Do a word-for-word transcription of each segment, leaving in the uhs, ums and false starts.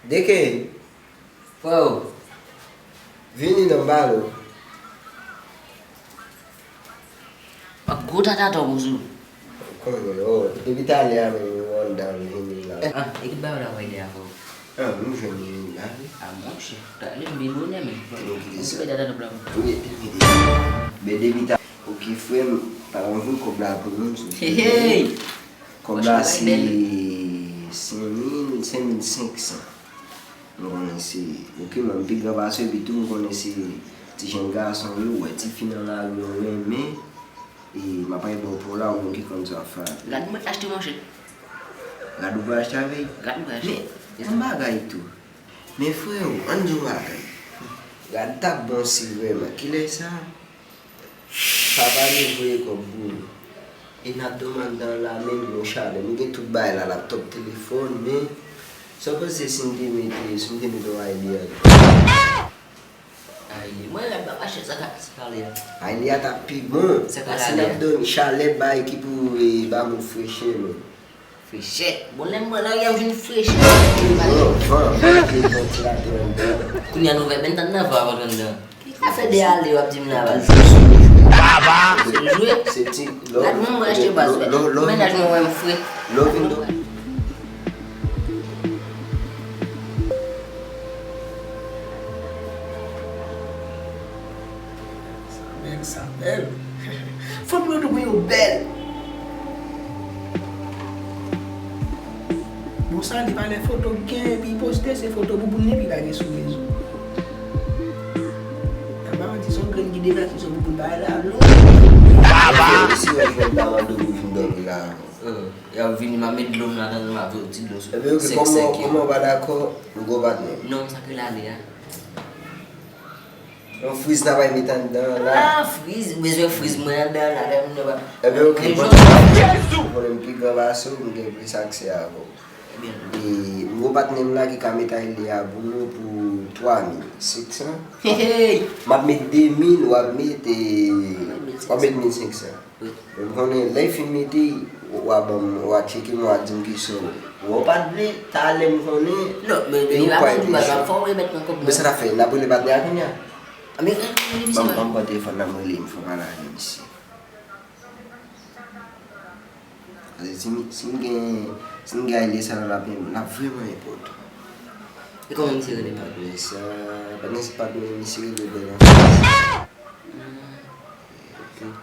Deke, frè o, vini non, m ba l ou. Ak gwo tata tò pou sou. Konnen, o, depi talè a menm, ou anndan vini la. Ah, e ki bagay la, frè, de a, frè o? Ah, m jwenn vini la, wi. Ah, monchè, talè m vin bonè, men. Bon, m kite sa. Koupe tata tò la. Wi, epi m kite sa. Men depi ta, ok, frè m, pa anvi kòb la pou nou, sou. Hey, hey! Kòb la se senk mil, senk mil senk san. M konnen se, ok, mwen m pi gran pase w, epi tou m konnen se ti jenn gason yo, ou wè tifi nan lari yo renmen, e m ap bay ba w pou w la, ou menm ki konn sa w ap fè. Rad mwen achte, monchè. Rad ou pral achte avè l? Rad mwen achte. Men, yon bagay tou. Men frè o, ann di yon bagay. Rad t ap bon si vrèman. Kilè sa? Papa nou voye kòb pou nou. E n ap dòmi anndan la, men nou chalè. Nou gen tout bagay la, laptòp, telefòn, men sa w panse si n te mete, si n te mete yon Ailee anndan? Ailee, mwen rad m ap achte sa k ap pale a. Ailee a t ap pi bon. Sa k ap pale a? Paske n ap dòmi, chalè bay ki pou, e, ba moun frechè, men. Frechè. Bon, lè m pran lari a, m vin frechè. Van, van, van, ventilatè anndan. Kounye a nou fè menm tan nan van ap rantre anndan. Ki afè de ale w ap di m la, baz? Toujou sou jwe. Baba! Sou jwe? Se ti, lò, gad, mwen, mwen achte baz, lò, lò, lò, mennaj mwen wè m fre. Lò vin do. Sa bèl, sa bèl. Fanm yo tou yo bèl. Bon, sa li pa lè foto k gen, epi poste, se foto bouboun li epi lage sou rezo. Nan ba di son grenn ki debake sou bouboun pa la lou. Baba! Si yo jwenn dam an do pou vin dòmi la. Y ap vini, m ap met dlo m ladan l, m ap voye ti dlo sou. Ebyen, ok, sèk kòman, sèk yo. Kòman w pa dakò, m gwo patnè. Non, sa k rele ale a. Yon friz n ap al met anndan la. Ah, friz, ou bezwen friz mwen anndan la, lè moun yo pa. Ebyen, ok, bon. Jezi! Ou konnen m pi gran pase w, m gen plis aksè avè w. Ebyen. E m gwo patnè m la ki ka met Ailee a pou nou pou twa mil senk san. Hey, hey! M ap met de mil, w ap met, e, w ap met mil senk san. Wi. Men m konnen lè l fin mete, w a ban m, w a tcheke m, w a di m kisa w. W pa t vle, talè m konnen. Non, men depi w pa t vle, fò w remèt mwen kòb mwen. Men sa n ap fè, n ap rele patnè a kounye a? A, men, men, men, ban m, ban m pran telefòn nan, m rele, m fè pale avè misye. Paske si m, si m gen, si m gen Ailee sa la, l ap, l ap vrèman enpòtan. E kòman misye rele patnè sa? Patnè sa, patnè misye rele Bèl Anfans. Hmm.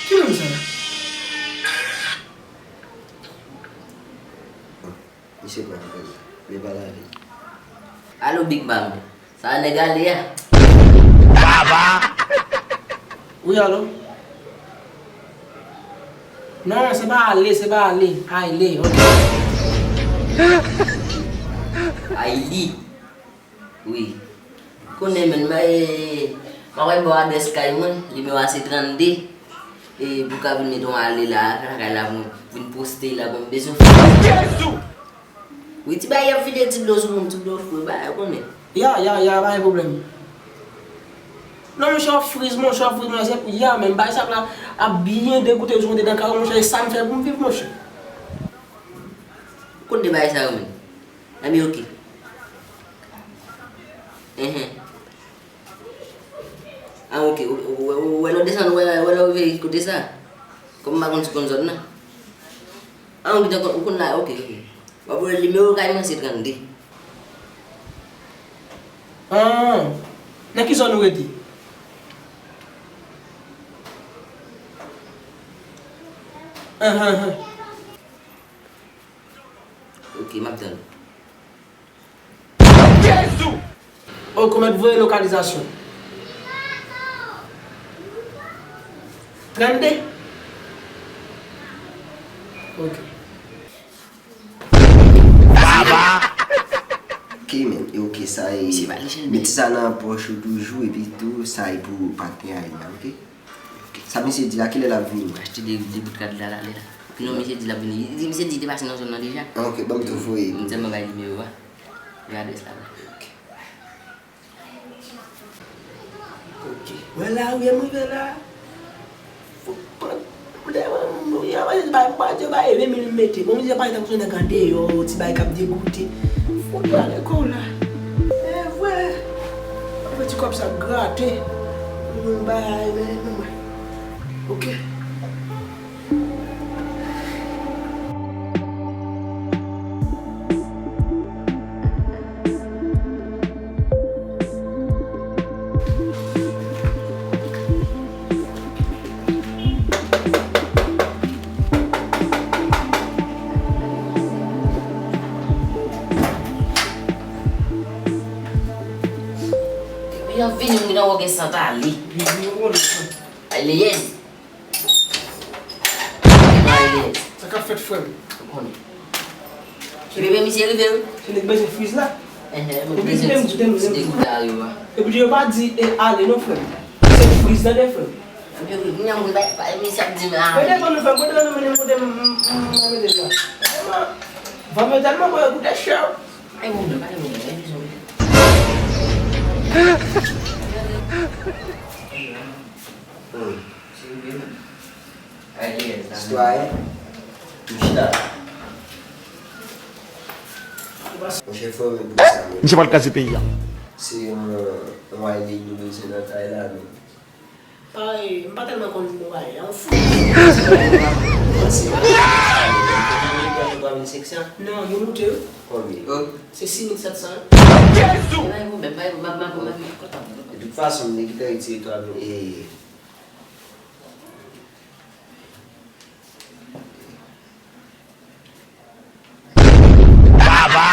Ki moun sa? Misye pran apèl la. Men pa lage. Alo, Big Bang. Sa nèg ale a? Baba! Wi, alo? Non, se pa ale, se pa ale. Ailee, ok. Ailee. Wi. Konnen, men, mwen, e, mwen wè bò adrès kay mwen, nimewo a se trannde. E pou ka vin met yon ale la, lakay la, pou vin poste la, pou m bezwen. Jezi! Wi, ti bagay y ap vide ti dlo sou moun, ti dlo fre, bagay ou konnen. Ya, ya, ya, pa gen pwoblèm. Non, monchè, w ap friz, monchè, w ap friz, monchè, se pou ya, men bagay sa la ap byen degoute sou mwen dedan kay ou, monchè, e sa m fè pou m viv, monchè. Ou konn de bagay sa yo menm? Enben, ok. Enhen. Ah, ok. Ou, ou, ou, ou wè lè w desann, ou wè, wè lè w rive kote sa? Kòm m pa konn si w konn zòn nan. Ah, ou gentan konn, ou konn la, ok, ok. W ap wè nimewo kay mwen se trannde. Ah, nan ki zòn ou rete? Ah, ah, ah. Ok, m ap tann ou. Jezi! Ok, ou mèt voye lokalizasyon. Trannde? Ok. Baba! Ok, men, e ok, sa e. Mete sa nan pòch ou toujou, epi tou, sa e pou patnè a, ok? Sa misye di la, kilè l ap vini? Achte de, de bout rad la, la, la. Non, misye di l ap vini. Li di, misye di li te pase nan zòn nan deja. Ah, ok, ban m tou voye. M sèlman bay nimewo a. Gen adrès la. Ok. Ok. Wè la, wi, m rive la. Fòk pran. Yo bay, bay, bay, yo bay ven mil mete. Bon, misye pa t ap sou nèg andeyò, ti bay k ap degoute. Fòk pran lekòl la. E vre. Apre ti kòb sa grate. Yon bagay, men, men, men. Ok. Depi w ap vini, m gentan wè w gen sant ale. Aleyèz. Sa k ap fèt, frè m? Ou konnen. Bebe, misye rive, wi. Se nèg bezwen friz la. Epi li menm di, menm, menm di. Epi yo pa di, e, ale non, frè m. Se friz la, de frè m. Epi, wi, kounye a, mwen, bay, bay, misye ap di m, a. Mwen devan nou, frè m, mwen devan nou, mwen devan nou, mwen devan nou. Van yo tèlman bon, yo koute chè. Ay, mwen, bay, mwen, bay, mwen. Hmm. Sitwayen, nou chita. Monchè, fò men pou sa, men. Misye pral kraze peyi a. Se yon, yon aile nou bezwen nan kay la, men. Pa, eh, m pa tèlman konn mo aile, yon fou. Non, yo moute, wi. Konbyen? Se sis mil sèt san. Jezi! De tout fason, m te gentan retire twa mil, e, Baba!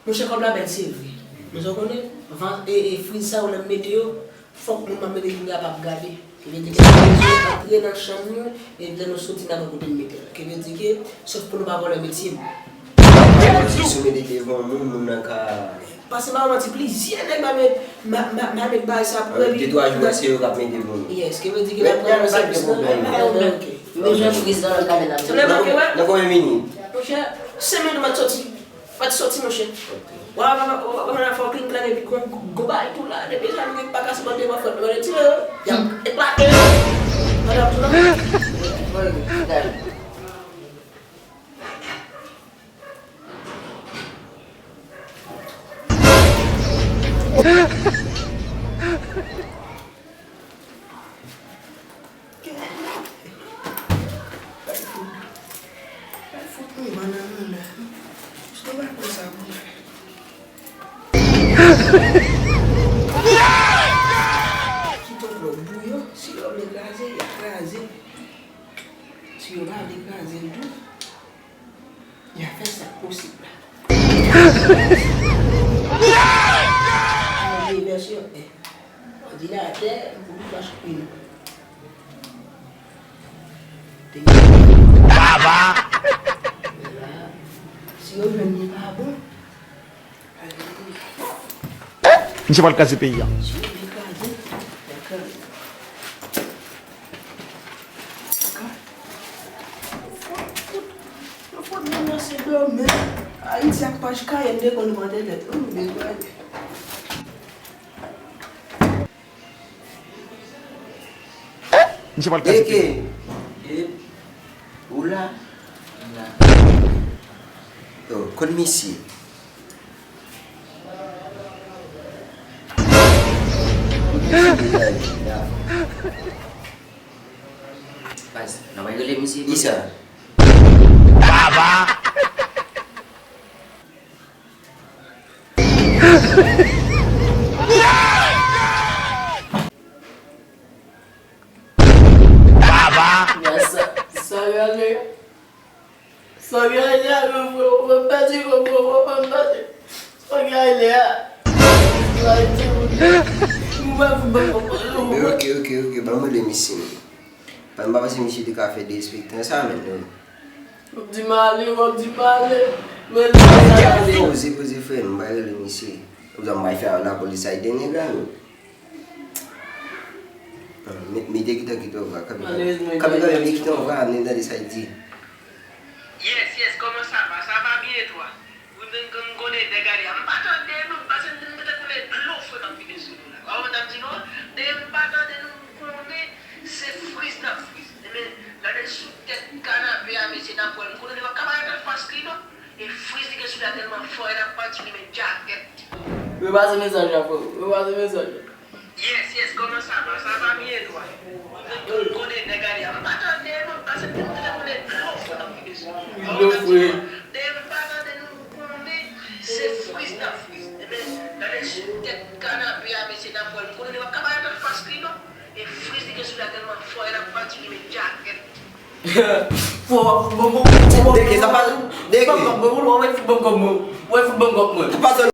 Monchè, kòb la bèl, se vre. Men sa w konnen, van, e, e, friz sa yo, lè m mete yo, fòk moun m ap mete friz la p ap gade. Ki vle di ke nou bezwen antre nan chanm nou, e lè nou soti, n a wè kote n mete l. Ki vle di ke, sòf pou nou pa vòlè metye m. Jezi! Si w mete devan moun, moun nan ka Pase m a manti, plizyè nèg m a met, m a, m a, m a met bagay sa pou yo. De twa jou, se yo k ap mete pou nou. Yes, ki vle di ke n ap pran sèvis nan men, men, ok. M bezwen priz nan lòt gade la. Nan konbyen minit? Monchè, senk minit m a t soti. M a t soti, monchè. Wa, wa, wa, wa, wa, fò kling klang epi gwo, gwo bagay tou la, depi sa nou gen pa ka sipòte mwen fòt, mwen retire yo. Y ap eklate yo. Mwen ap tou la. Kite w lòt bouyon, si yo vle kraze, y a kraze. Si yo pa vle kraze l tou, y a fè sa k posib la. Move vèsyon, eh. Òdinatè, bout machwin. Baba! Si yo jwenn li pa bon, Misye pral kraze peyi a. Ayiti ak paj Kayèn de konn vante tèt. Misye pral kraze peyi a. Eke. Ou la? Yo, kot misye? Kot misye deja ye la? Baz, n ap rele misye. Kisa? Baba! Baba! Sa, sa gade. Sa gade a, men frè, ou pa pèdi, frè, ou pa pèdi. Sa gade a. Men ok, ok, ok, ban mwen de misye. Ban m pa panse misye te ka fè derespektan sa, men non. W ap di m ale, w ap di m ale. Men sa gade. Poze, poze, frè, m pa rele misye. Ou di m bay fè a lapolis a ede nèg la, non. Mi, mi te kite kite w va, kanpe kanpe. Malerezman, Kanpe kanpe, mi kite w va, ane dade sa di. Yes, yes, comment ça va? Ça va bien et toi? Ou menm kan m konnen nèg ale a. M pa tande nou, paske m te konnen dlo fre m ap vide sou nou la. Ou konprann sa m di nou an? Dèyè m pa tande nou, m konnen se friz n ap friz. Ebyen, gade sou tèt kanape a, mesye, n ap wè. M konnen li pa ka parèt anfas li non. E friz li gen sou li a tèlman fò, e n ap pati li men djakèt. Repase mesaj la, frè. Repase mesaj la. Yes, yes, comment ça va? Ça va bien et toi? Ou menm kan m konnen nèg ale a. M pa tande nou, paske m te konnen dlo fre m ap vide sou nou. Dlo fre. Dèyè m pa tande nou, m konnen se friz n ap friz. Ebyen, gade sou tèt kanape a, mesye, n ap wè. M konnen li pa ka parèt anfas li non. E friz li gen sou li a tèlman fò, e n ap pati li men djakèt. Fò w ap fout bon kòb. Dege, sa pa. Dege. Bon kòb mwen, ou wè fout bon kòb mwen. Ou wè fout bon kòb mwen. Sa pa sèl